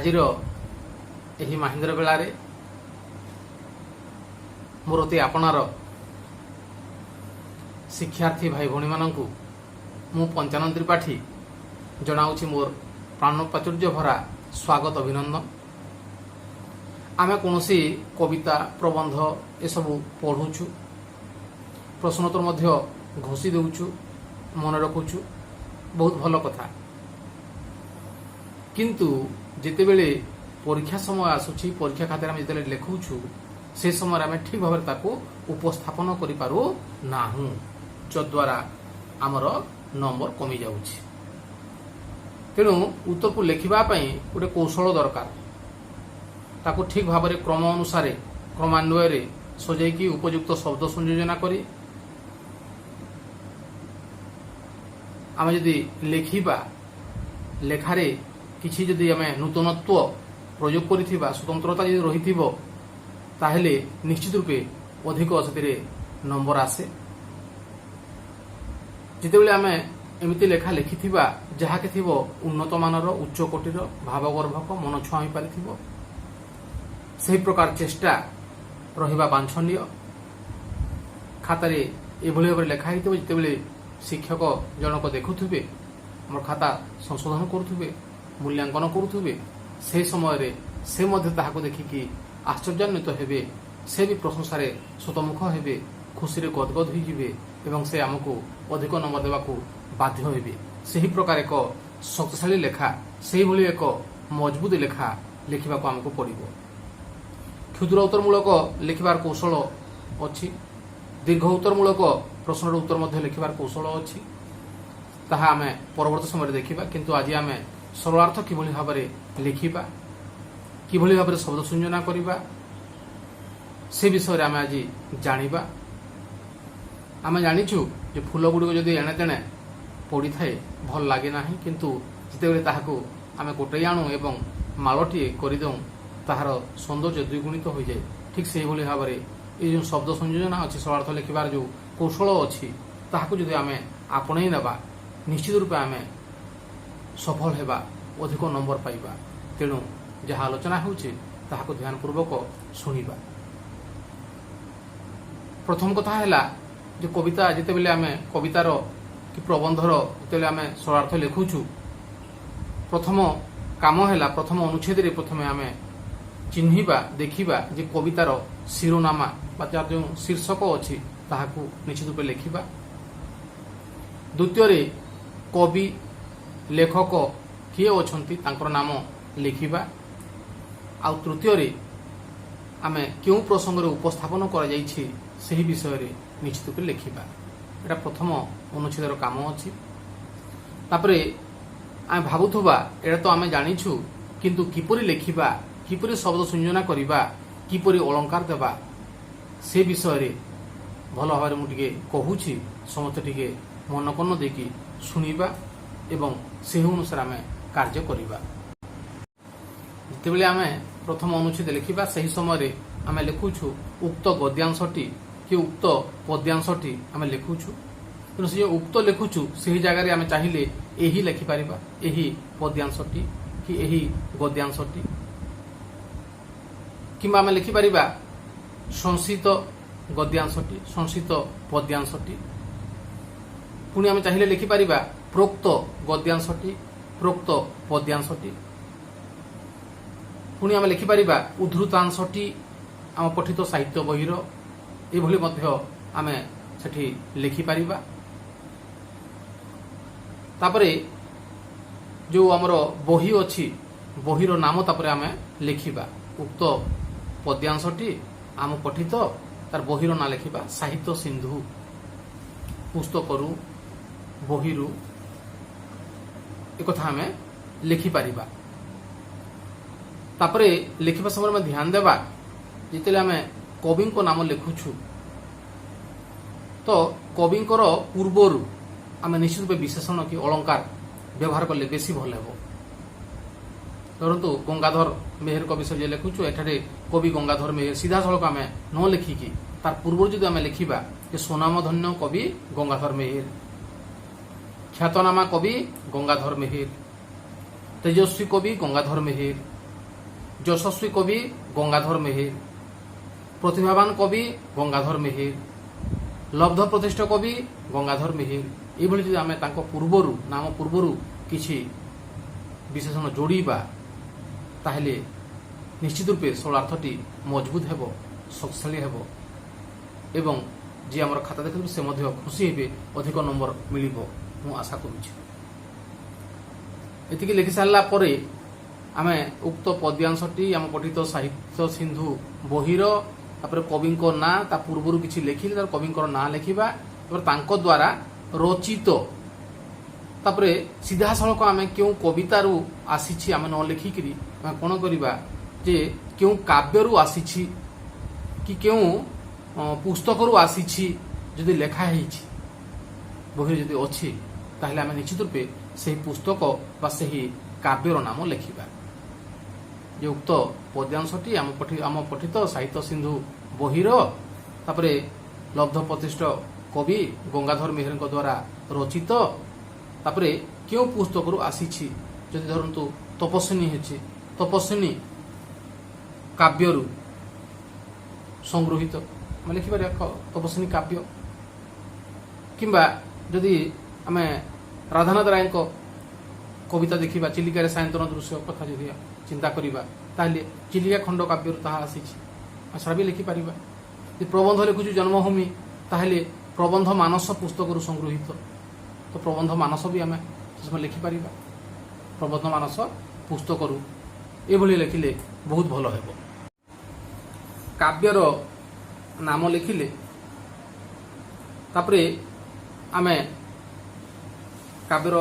ଆଜିର ଏହି ମାହେନ୍ଦ୍ର ବେଳାରେ ମୋର ଅତି ଆପଣାର ଶିକ୍ଷାର୍ଥୀ ଭାଇ ଭଉଣୀମାନଙ୍କୁ ମୁଁ ପଞ୍ଚାନନ ତ୍ରିପାଠୀ ଜଣାଉଛି ମୋର ପ୍ରାଣ ପ୍ରାଚୁର୍ଯ୍ୟ ଭରା ସ୍ୱାଗତ, ଅଭିନନ୍ଦନ। ଆମେ କୌଣସି କବିତା, ପ୍ରବନ୍ଧ ଏସବୁ ପଢ଼ୁଛୁ, ପ୍ରଶ୍ନୋତ୍ତର ମଧ୍ୟ ଘୋଷି ଦେଉଛୁ, ମନେ ରଖୁଛୁ, ବହୁତ ଭଲ କଥା। କିନ୍ତୁ ଯେତେବେଳେ ପରୀକ୍ଷା ସମୟ ଆସୁଛି, ପରୀକ୍ଷା ଖାତାରେ ଆମେ ଯେତେବେଳେ ଲେଖୁଛୁ, ସେ ସମୟରେ ଆମେ ଠିକ୍ ଭାବରେ ତାକୁ ଉପସ୍ଥାପନ କରିପାରୁ ନାହୁଁ, ଯଦ୍ୱାରା ଆମର ନମ୍ବର କମିଯାଉଛି। ତେଣୁ ଉତ୍ତରକୁ ଲେଖିବା ପାଇଁ ଗୋଟେ କୌଶଳ ଦରକାର। ତାକୁ ଠିକ୍ ଭାବରେ କ୍ରମ ଅନୁସାରେ, କ୍ରମାନ୍ୱୟରେ ସଜେଇକି, ଉପଯୁକ୍ତ ଶବ୍ଦ ସଂଯୋଜନା କରି ଆମେ ଯଦି ଲେଖିବା, ଲେଖାରେ କିଛି ଯଦି ଆମେ ନୂତନତ୍ୱ ପ୍ରୟୋଗ କରିଥିବା, ସ୍ୱତନ୍ତ୍ରତା ଯଦି ରହିଥିବ, ତାହେଲେ ନିଶ୍ଚିତ ରୂପେ ଅଧିକ ସେଥିରେ ନମ୍ବର ଆସେ। ଯେତେବେଳେ ଆମେ ଏମିତି ଲେଖା ଲେଖିଥିବା ଯାହାକି ଥିବ ଉନ୍ନତ ମାନର, ଉଚ୍ଚ କୋଟିର, ଭାବଗର୍ଭକ, ମନଛୁଆଁ ହୋଇପାରିଥିବ, ସେହି ପ୍ରକାର ଚେଷ୍ଟା ରହିବା ବାଞ୍ଛନୀୟ। ଖାତାରେ ଏଭଳି ଭାବରେ ଲେଖା ହେଇଥିବ, ଯେତେବେଳେ ଶିକ୍ଷକ ଜଣକ ଦେଖୁଥିବେ, ଆମର ଖାତା ସଂଶୋଧନ କରୁଥିବେ, ମୂଲ୍ୟାଙ୍କନ କରୁଥିବେ, ସେହି ସମୟରେ ସେ ମଧ୍ୟ ତାହାକୁ ଦେଖିକି ଆଶ୍ଚର୍ଯ୍ୟାନ୍ୱିତ ହେବେ। ସେ ବି ପ୍ରଶଂସାରେ ଶତମୁଖ ହେବେ, ଖୁସିରେ ଗଦଗଦ ହୋଇଯିବେ ଏବଂ ସେ ଆମକୁ ଅଧିକ ନମ୍ବର ଦେବାକୁ ବାଧ୍ୟ ହେବେ। ସେହି ପ୍ରକାର ଏକ ଶକ୍ତିଶାଳୀ ଲେଖା, ସେହିଭଳି ଏକ ମଜବୁତ ଲେଖା ଲେଖିବାକୁ ଆମକୁ ପଡ଼ିବ। କ୍ଷୁଦ୍ର ଉତ୍ତରମୂଳକ ଲେଖିବାର କୌଶଳ ଅଛି, ଦୀର୍ଘ ଉତ୍ତରମୂଳକ ପ୍ରଶ୍ନର ଉତ୍ତର ମଧ୍ୟ ଲେଖିବାର କୌଶଳ ଅଛି, ତାହା ଆମେ ପରବର୍ତ୍ତୀ ସମୟରେ ଦେଖିବା। କିନ୍ତୁ ଆଜି ଆମେ ସରଳାର୍ଥ କିଭଳି ଭାବରେ ଲେଖିବା, କିଭଳି ଭାବରେ ଶବ୍ଦ ସଂଯୋଜନା କରିବା, ସେ ବିଷୟରେ ଆମେ ଆଜି ଜାଣିବା। ଆମେ ଜାଣିଛୁ ଯେ ଫୁଲ ଗୁଡ଼ିକ ଯଦି ଏଣେ ତେଣେ ପଡ଼ିଥାଏ, ଭଲ ଲାଗେ ନାହିଁ। କିନ୍ତୁ ଯେତେବେଳେ ତାହାକୁ ଆମେ ଗୋଟେଇ ଆଣୁ ଏବଂ ମାଳଟିଏ କରିଦେଉ, ତାହାର ସୌନ୍ଦର୍ଯ୍ୟ ଦ୍ୱିଗୁଣିତ ହୋଇଯାଏ। ଠିକ୍ ସେହିଭଳି ଭାବରେ ଏଇ ଯେଉଁ ଶବ୍ଦ ସଂଯୋଜନା ଅଛି, ସରଳାର୍ଥ ଲେଖିବାର ଯେଉଁ କୌଶଳ ଅଛି, ତାହାକୁ ଯଦି ଆମେ ଆପଣେଇ ନେବା, ନିଶ୍ଚିତ ରୂପେ ଆମେ ସଫଳ ହେବା, ଅଧିକ ନମ୍ବର ପାଇବା। ତେଣୁ ଯାହା ଆଲୋଚନା ହେଉଛି, ତାହାକୁ ଧ୍ୟାନପୂର୍ବକ ଶୁଣିବା। ପ୍ରଥମ କଥା ହେଲା ଯେ କବିତା ଯେତେବେଳେ ଆମେ କବିତାର କି ପ୍ରବନ୍ଧର ଯେତେବେଳେ ଆମେ ସରଳାର୍ଥ ଲେଖୁଛୁ, ପ୍ରଥମ କାମ ହେଲା ପ୍ରଥମ ଅନୁଚ୍ଛେଦରେ ପ୍ରଥମେ ଆମେ ଚିହ୍ନିବା, ଦେଖିବା ଯେ କବିତାର ଶିରୋନାମା ବା ଯାର ଯେଉଁ ଶୀର୍ଷକ ଅଛି, ତାହାକୁ ନିଶ୍ଚିତ ରୂପେ ଲେଖିବା। ଦ୍ୱିତୀୟରେ କବି, ଲେଖକ କିଏ ଅଛନ୍ତି, ତାଙ୍କର ନାମ ଲେଖିବା। ଆଉ ତୃତୀୟରେ ଆମେ କେଉଁ ପ୍ରସଙ୍ଗରେ ଉପସ୍ଥାପନ କରାଯାଇଛି, ସେହି ବିଷୟରେ ନିଶ୍ଚିତ ରୂପେ ଲେଖିବା। ଏଇଟା ପ୍ରଥମ ଅନୁଚ୍ଛେଦର କାମ ଅଛି। ତାପରେ ଆମେ ଭାବୁଥିବା, ଏଇଟା ତ ଆମେ ଜାଣିଛୁ, କିନ୍ତୁ କିପରି ଲେଖିବା, କିପରି ଶବ୍ଦ ସଂଯୋଜନା କରିବା, କିପରି ଅଳଙ୍କାର ଦେବା, ସେ ବିଷୟରେ ଭଲ ଭାବରେ ମୁଁ ଟିକେ କହୁଛି। ସମସ୍ତେ ଟିକେ ମନକର୍ଣ୍ଣ ଦେଇକି ଶୁଣିବା ଏବଂ ସେହି ଅନୁସାରେ ଆମେ କାର୍ଯ୍ୟ କରିବା। ଯେତେବେଳେ ଆମେ ପ୍ରଥମ ଅନୁଚ୍ଛେଦ ଲେଖିବା, ସେହି ସମୟରେ ଆମେ ଲେଖୁଛୁ ଉକ୍ତ ଗଦ୍ୟାଂଶଟି କି ଉକ୍ତ ପଦ୍ୟାଂଶଟି ଆମେ ଲେଖୁଛୁ। ତେଣୁ ସେ ଯେଉଁ ଉକ୍ତ ଲେଖୁଛୁ, ସେହି ଜାଗାରେ ଆମେ ଚାହିଁଲେ ଏହି ଲେଖିପାରିବା, ଏହି ପଦ୍ୟାଂଶଟି କି ଏହି ଗଦ୍ୟାଂଶଟି, କିମ୍ବା ଆମେ ଲେଖିପାରିବା ଶଂସିତ ଗଦ୍ୟାଂଶଟି, ଶଂସିତ ପଦ୍ୟାଂଶଟି। ପୁଣି ଆମେ ଚାହିଁଲେ ଲେଖିପାରିବା ପ୍ରୋକ୍ତ ଗଦ୍ୟାଂଶଟି, ପ୍ରୋକ୍ତ ପଦ୍ୟାଂଶଟି। ପୁଣି ଆମେ ଲେଖିପାରିବା ଉଦ୍ଧୃତାଂଶଟି ଆମ ପଠିତ ସାହିତ୍ୟ ବହିର। ଏଭଳି ମଧ୍ୟ ଆମେ ସେଠି ଲେଖିପାରିବା। ତାପରେ ଯେଉଁ ଆମର ବହି ଅଛି, ବହିର ନାମ ତାପରେ ଆମେ ଲେଖିବା। ଉକ୍ତ ପଦ୍ୟାଂଶଟି ଆମ ପଠିତ, ତାର ବହିର ନାଁ ଲେଖିବା ସାହିତ୍ୟ ସିନ୍ଧୁ ପୁସ୍ତକରୁ, ବହିରୁ, ଏକଥା ଆମେ ଲେଖିପାରିବା। ତାପରେ ଲେଖିବା ସମୟରେ ଆମେ ଧ୍ୟାନ ଦେବା, ଯେତେବେଳେ ଆମେ କବିଙ୍କ ନାମ ଲେଖୁଛୁ, ତ କବିଙ୍କର ପୂର୍ବରୁ ଆମେ ନିଶ୍ଚିତ ରୂପେ ବିଶେଷଣ କି ଅଳଙ୍କାର ବ୍ୟବହାର କଲେ ବେଶୀ ଭଲ ହେବ। ଧରନ୍ତୁ, ଗଙ୍ଗାଧର ମେହେରଙ୍କ ବିଷୟରେ ଯେ ଲେଖୁଛୁ, ଏଠାରେ କବି ଗଙ୍ଗାଧର ମେହେର ସିଧାସଳଖ ଆମେ ନ ଲେଖିକି ତାର ପୂର୍ବରୁ ଯଦି ଆମେ ଲେଖିବା ଯେ ସ୍ୱନାମଧନ୍ୟ କବି ଗଙ୍ଗାଧର ମେହେର, ଖ୍ୟାତନାମା କବି ଗଙ୍ଗାଧର ମେହେର, ତେଜସ୍ୱୀ କବି ଗଙ୍ଗାଧର ମେହେର, ଯଶସ୍ୱୀ କବି ଗଙ୍ଗାଧର ମେହେର, ପ୍ରତିଭାବାନ କବି ଗଙ୍ଗାଧର ମେହେର, ଲବ୍ଧ ପ୍ରତିଷ୍ଠ କବି ଗଙ୍ଗାଧର ମେହେର, ଏଇଭଳି ଯଦି ଆମେ ତାଙ୍କ ପୂର୍ବରୁ, ନାମ ପୂର୍ବରୁ କିଛି ବିଶେଷଣ ଯୋଡ଼ିବା, ତାହେଲେ ନିଶ୍ଚିତ ରୂପେ ସରଳାର୍ଥଟି ମଜବୁତ ହେବ, ଶକ୍ତିଶାଳୀ ହେବ ଏବଂ ଯିଏ ଆମର ଖାତା ଦେଖୁଥିବେ ସେ ମଧ୍ୟ ଖୁସି ହେବେ, ଅଧିକ ନମ୍ବର ମିଳିବ ମୁଁ ଆଶା କରୁଛି। ଏତିକି ଲେଖି ସାରିଲା ପରେ ଆମେ ଉକ୍ତ ପଦ୍ୟାଂଶଟି ଆମ ପଠିତ ସାହିତ୍ୟ ସିନ୍ଧୁ ବହିର, ତାପରେ କବିଙ୍କ ନାଁ, ତା ପୂର୍ବରୁ କିଛି ଲେଖିଲେ ତାପରେ କବିଙ୍କର ନାଁ ଲେଖିବା, ତାପରେ ତାଙ୍କ ଦ୍ୱାରା ରଚିତ, ତାପରେ ସିଧାସଳଖ ଆମେ କେଉଁ କବିତାରୁ ଆସିଛି ଆମେ ନ ଲେଖିକିରି ଆମେ କ'ଣ କରିବା ଯେ କେଉଁ କାବ୍ୟରୁ ଆସିଛି କି କେଉଁ ପୁସ୍ତକରୁ ଆସିଛି ଯଦି ଲେଖା ହେଇଛି, ବହିରେ ଯଦି ଅଛି, ତାହେଲେ ଆମେ ନିଶ୍ଚିତ ରୂପେ ସେହି ପୁସ୍ତକ ବା ସେହି କାବ୍ୟର ନାମ ଲେଖିବା ଯେ ଉକ୍ତ ପଦ୍ୟାଂଶଟି ଆମ ପଠିତ ସାହିତ୍ୟ ସିନ୍ଧୁ ବହିର, ତାପରେ ଲବ୍ଧ ପ୍ରତିଷ୍ଠ କବି ଗଙ୍ଗାଧର ମେହେରଙ୍କ ଦ୍ୱାରା ରଚିତ, ତାପରେ କେଉଁ ପୁସ୍ତକରୁ ଆସିଛି। ଯଦି ଧରନ୍ତୁ ତପସ୍ୱିନୀ ହେଇଛି, ତପସ୍ୱିନୀ କାବ୍ୟରୁ ସଂଗୃହୀତ ଆମେ ଲେଖିପାରିବା, ତପସ୍ୱିନୀ କାବ୍ୟ। କିମ୍ବା ଯଦି ଆମେ ରାଧାନାଥ ରାୟଙ୍କ କବିତା ଦେଖିବା, ଚିଲିକାରେ ସାୟନ୍ତନ ଦୃଶ୍ୟ କଥା ଯଦି ଚିନ୍ତା କରିବା, ତାହେଲେ ଚିଲିକା ଖଣ୍ଡ କାବ୍ୟରୁ ତାହା ଆସିଛି, ଆମେ ସେଟା ବି ଲେଖିପାରିବା। ଯଦି ପ୍ରବନ୍ଧ ଲେଖୁଛୁ ଜନ୍ମଭୂମି, ତାହେଲେ ପ୍ରବନ୍ଧ ମାନସ ପୁସ୍ତକରୁ ସଂଗୃହୀତ, ତ ପ୍ରବନ୍ଧ ମାନସ ବି ଆମେ ସେ ସମୟ ଲେଖିପାରିବା, ପ୍ରବନ୍ଧ ମାନସ ପୁସ୍ତକରୁ। ଏଭଳି ଲେଖିଲେ ବହୁତ ଭଲ ହେବ। କାବ୍ୟର ନାମ ଲେଖିଲେ ତାପରେ ଆମେ କାବ୍ୟର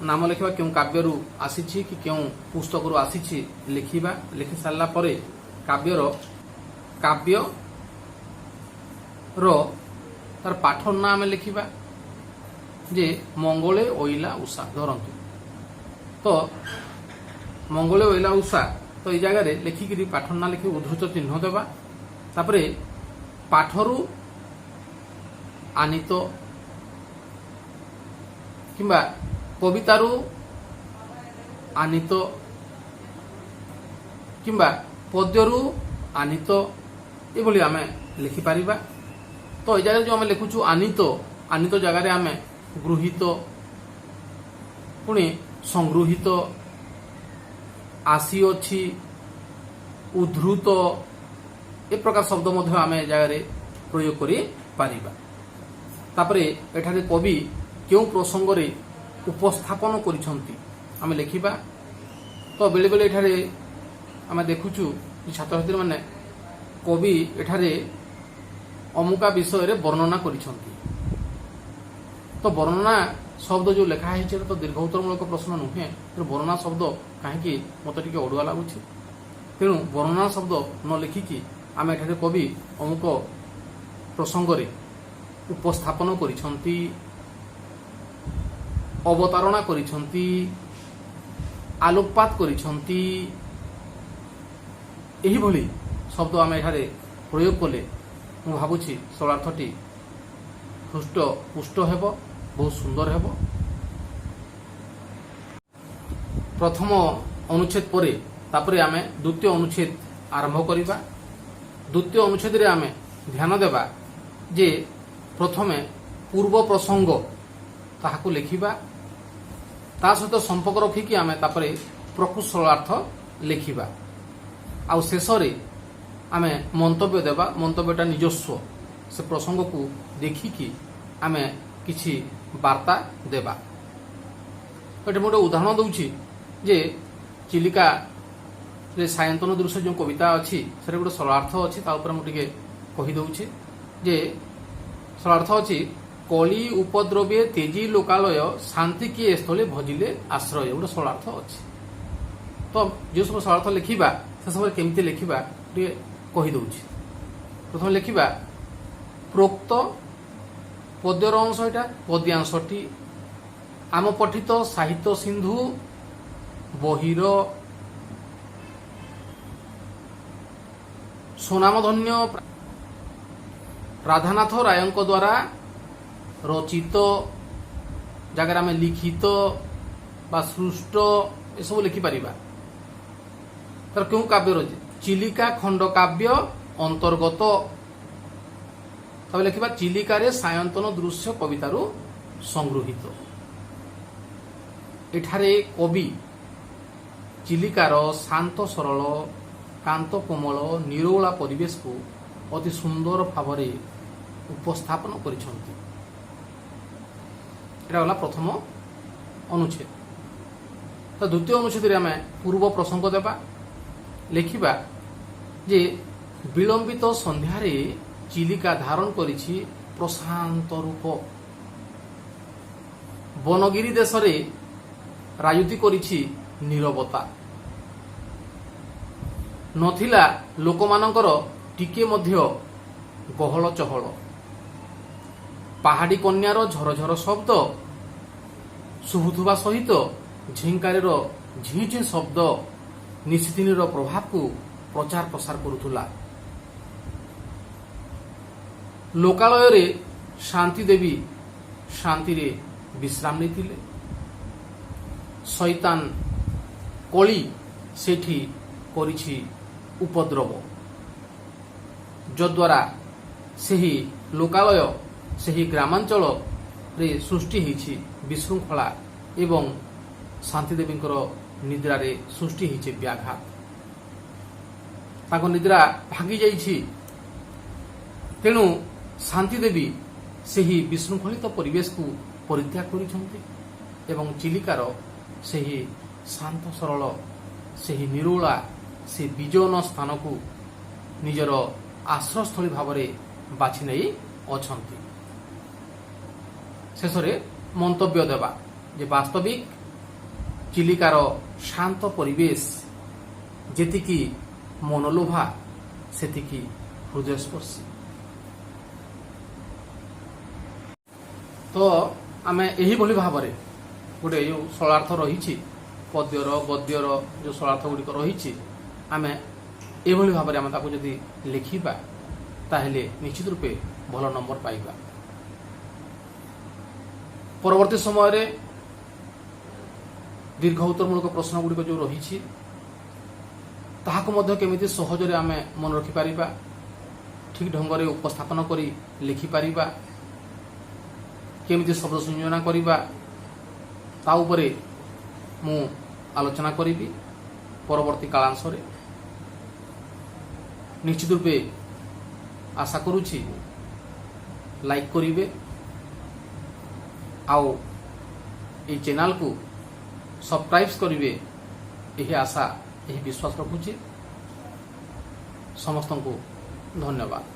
ନାମ ଲେଖିବା, କେଉଁ କାବ୍ୟରୁ ଆସିଛି କି କେଉଁ ପୁସ୍ତକରୁ ଆସିଛି ଲେଖିବା। ଲେଖି ସାରିଲା ପରେ କାବ୍ୟର ତାର ପାଠ ନାଁ ଆମେ ଲେଖିବା ଯେ ମଙ୍ଗଳେ ଅଇଲା ଉଷା ଧରନ୍ତୁ। ତ ମଙ୍ଗଳେ ଅଇଲା ଉଷା, ତ ଏଇ ଜାଗାରେ ଲେଖିକିରି ପାଠ ନାଁ ଲେଖି ଉଦ୍ଧୃତ ଚିହ୍ନ ଦେବା। ତାପରେ ପାଠରୁ ଆନିତ କିମ୍ବା କବିତାରୁ ଆନିତ କିମ୍ବା ପଦ୍ୟରୁ ଆନିତ, ଏଭଳି ଆମେ ଲେଖିପାରିବା। ତ ଏଇ ଜାଗାରେ ଯେଉଁ ଆମେ ଲେଖୁଛୁ ଆନିତ, ଆନିତ ଜାଗାରେ ଆମେ ଗୃହୀତ, ପୁଣି ସଂଗୃହୀତ, ଆସିଅଛି, ଉଦ୍ଧୃତ, ଏ ପ୍ରକାର ଶବ୍ଦ ମଧ୍ୟ ଆମେ ଏ ଜାଗାରେ ପ୍ରୟୋଗ କରିପାରିବା। ତାପରେ ଏଠାରେ କବି କେଉଁ ପ୍ରସଙ୍ଗରେ ଉପସ୍ଥାପନ କରିଛନ୍ତି ଆମେ ଲେଖିବା। ତ ବେଳେବେଳେ ଏଠାରେ ଆମେ ଦେଖୁଛୁ ଯେ ଛାତ୍ରଛାତ୍ରୀମାନେ କବି ଏଠାରେ ଅମୁକା ବିଷୟରେ ବର୍ଣ୍ଣନା କରିଛନ୍ତି, ତ ବର୍ଣ୍ଣନା ଶବ୍ଦ ଯେଉଁ ଲେଖା ହେଇଛି ଏଟା ତ ଦୀର୍ଘ ଉତ୍ତରମୂଳକ ପ୍ରଶ୍ନ ନୁହେଁ, ତେଣୁ ବର୍ଣ୍ଣନା ଶବ୍ଦ କାହିଁକି ମୋତେ ଟିକେ ଅଡୁଆ ଲାଗୁଛି। ତେଣୁ ବର୍ଣ୍ଣନା ଶବ୍ଦ ନ ଲେଖିକି ଆମେ ଏଠାରେ କବି ଅମୁକ ପ୍ରସଙ୍ଗରେ ଉପସ୍ଥାପନ କରିଛନ୍ତି, ଅବତାରଣା କରିଛନ୍ତି, ଆଲୋକପାତ କରିଛନ୍ତି, ଏହିଭଳି ଶବ୍ଦ ଆମେ ଏଠାରେ ପ୍ରୟୋଗ କଲେ ମୁଁ ଭାବୁଛି ସରଳାର୍ଥଟି ହୃଷ୍ଟ ପୁଷ୍ଟ ହେବ, ବହୁତ ସୁନ୍ଦର ହେବ। ପ୍ରଥମ ଅନୁଚ୍ଛେଦ ପରେ ତାପରେ ଆମେ ଦ୍ୱିତୀୟ ଅନୁଚ୍ଛେଦ ଆରମ୍ଭ କରିବା। ଦ୍ୱିତୀୟ ଅନୁଚ୍ଛେଦରେ ଆମେ ଧ୍ୟାନ ଦେବା ଯେ ପ୍ରଥମେ ପୂର୍ବ ପ୍ରସଙ୍ଗ ତାହାକୁ ଲେଖିବା, ତା ସହିତ ସମ୍ପର୍କ ରଖିକି ଆମେ ତାପରେ ପ୍ରକୃତ ସରଳାର୍ଥ ଲେଖିବା ଆଉ ଶେଷରେ ଆମେ ମନ୍ତବ୍ୟ ଦେବା। ମନ୍ତବ୍ୟଟା ନିଜସ୍ୱ, ସେ ପ୍ରସଙ୍ଗକୁ ଦେଖିକି ଆମେ କିଛି ବାର୍ତ୍ତା ଦେବା। ଏଠି ମୁଁ ଗୋଟେ ଉଦାହରଣ ଦେଉଛି ଯେ ଚିଲିକାରେ ସାୟନ୍ତନ ଦୃଶ୍ୟ ଯେଉଁ କବିତା ଅଛି, ସେଟା ଗୋଟେ ସରଳାର୍ଥ ଅଛି। ତା ଉପରେ ମୁଁ ଟିକେ କହିଦେଉଛି ଯେ ସରଳାର୍ଥ ଅଛି, କଳି ଉପଦ୍ରବେ ତେଜି ଲୋକାଳୟ, ଶାନ୍ତି କିଏ ସ୍ଥଳେ ଭଜିଲେ ଆଶ୍ରୟ। ଗୋଟେ ସରଳାର୍ଥ ଅଛି। ତ ଯେଉଁ ସବୁ ସରଳାର୍ଥ ଲେଖିବା ସେ ସମୟରେ କେମିତି ଲେଖିବା ଟିକେ କହିଦେଉଛି। ପ୍ରଥମେ ଲେଖିବା ପ୍ରୋକ୍ତ ପଦ୍ୟର ଅଂଶ, ଏଇଟା ପଦ୍ୟାଂଶଟି ଆମ ପଠିତ ସାହିତ୍ୟ ସିନ୍ଧୁ ବହିର ସୁନାମଧନ୍ୟ ରାଧାନାଥ ରାୟଙ୍କ ଦ୍ୱାରା ରଚିତ, ଜାଗାରେ ଆମେ ଲିଖିତ ବା ସୃଷ୍ଟ ଏସବୁ ଲେଖିପାରିବା। ତାର କେଉଁ କାବ୍ୟ ରହିଛି? ଚିଲିକା ଖଣ୍ଡ କାବ୍ୟ ଅନ୍ତର୍ଗତ। ତାପରେ ଲେଖିବା, ଚିଲିକାରେ ସାୟନ୍ତନ ଦୃଶ୍ୟ କବିତାରୁ ସଂଗୃହୀତ। ଏଠାରେ କବି ଚିଲିକାର ଶାନ୍ତ, ସରଳ, କାନ୍ତ କୋମଳ, ନିରୋଳା ପରିବେଶକୁ ଅତି ସୁନ୍ଦର ଭାବରେ ଉପସ୍ଥାପନ କରିଛନ୍ତି। ଏଇଟା ହେଲା ପ୍ରଥମ ଅନୁଚ୍ଛେଦ। ତ ଦ୍ୱିତୀୟ ଅନୁଚ୍ଛେଦରେ ଆମେ ପୂର୍ବ ପ୍ରସଙ୍ଗ ଦେବା। ଲେଖିବା ଯେ ବିଳମ୍ବିତ ସନ୍ଧ୍ୟାରେ ଚିଲିକା ଧାରଣ କରିଛି ପ୍ରଶାନ୍ତ ରୂପ। ବନଗିରି ଦେଶରେ ରାଜୁତି କରିଛି ନୀରବତା। ନଥିଲା ଲୋକମାନଙ୍କର ଟିକେ ମଧ୍ୟ ଗହଳ ଚହଳ। ପାହାଡ଼ି କନ୍ୟାର ଝରଝର ଶବ୍ଦ ଶୁଭୁଥିବା ସହିତ ଝିଙ୍କାରିର ଝିଁ ଝିଁ ଶବ୍ଦ ନିଶିଦିନୀର ପ୍ରଭାବକୁ ପ୍ରଚାର ପ୍ରସାର କରୁଥିଲା। ଲୋକାଳୟରେ ଶାନ୍ତି ଦେବୀ ଶାନ୍ତିରେ ବିଶ୍ରାମ ନେଇଥିଲେ। ଶୈତାନ କଳି ସେଠି କରିଛି ଉପଦ୍ରବ, ଯଦ୍ୱାରା ସେହି ଲୋକାଳୟ, ସେହି ଗ୍ରାମାଞ୍ଚଳରେ ସୃଷ୍ଟି ହେଇଛି ବିଶୃଙ୍ଖଳା ଏବଂ ଶାନ୍ତିଦେବୀଙ୍କର ନିଦ୍ରାରେ ସୃଷ୍ଟି ହେଇଛି ବ୍ୟାଘାତ। ତାଙ୍କ ନିଦ୍ରା ଭାଙ୍ଗି ଯାଇଛି। ତେଣୁ ଶାନ୍ତିଦେବୀ ସେହି ବିଶୃଙ୍ଖଳିତ ପରିବେଶକୁ ପରିତ୍ୟାଗ କରିଛନ୍ତି ଏବଂ ଚିଲିକାର ସେହି ଶାନ୍ତ ସରଳ, ସେହି ନିରୋଳା, ସେ ବିଜନ ସ୍ଥାନକୁ ନିଜର ଆଶ୍ରୟସ୍ଥଳୀ ଭାବରେ ବାଛି ନେଇ ଅଛନ୍ତି। ଶେଷରେ ମନ୍ତବ୍ୟ ଦେବା ଯେ ବାସ୍ତବିକ ଚିଲିକାର ଶାନ୍ତ ପରିବେଶ ଯେତିକି ମନଲୋଭା, ସେତିକି ହୃଦୟସ୍ପର୍ଶୀ। ତ ଆମେ ଏହିଭଳି ଭାବରେ ଗୋଟେ ଯେଉଁ ସରଳାର୍ଥ ରହିଛି, ପଦ୍ୟର ଗଦ୍ୟର ଯେଉଁ ସରଳାର୍ଥ ଗୁଡ଼ିକ ରହିଛି, ଆମେ ଏଭଳି ଭାବରେ ଆମେ ତାକୁ ଯଦି ଲେଖିବା, ତାହେଲେ ନିଶ୍ଚିତ ରୂପେ ଭଲ ନମ୍ବର ପାଇବା। ପରବର୍ତ୍ତୀ ସମୟରେ ଦୀର୍ଘ ଉତ୍ତରମୂଳକ ପ୍ରଶ୍ନ ଗୁଡ଼ିକ ଯେଉଁ ରହିଛି, ତାହାକୁ ମଧ୍ୟ କେମିତି ସହଜରେ ଆମେ ମନେ ରଖିପାରିବା, ଠିକ୍ ଢଙ୍ଗରେ ଉପସ୍ଥାପନ କରି ଲେଖିପାରିବା, କେମିତି ଶବ୍ଦ ସଂଯୋଜନା କରିବା, ତା ଉପରେ ମୁଁ ଆଲୋଚନା କରିବି ପରବର୍ତ୍ତୀ କାଳାଂଶରେ। ନିଶ୍ଚିତ ରୂପେ ଆଶା କରୁଛି ଲାଇକ୍ କରିବେ ଆଉ ଏଇ ଚ୍ୟାନେଲକୁ ସବସ୍କ୍ରାଇବ୍ କରିବେ, ଏହି ଆଶା, ଏହି ବିଶ୍ୱାସ ରଖୁଛି। ସମସ୍ତଙ୍କୁ ଧନ୍ୟବାଦ।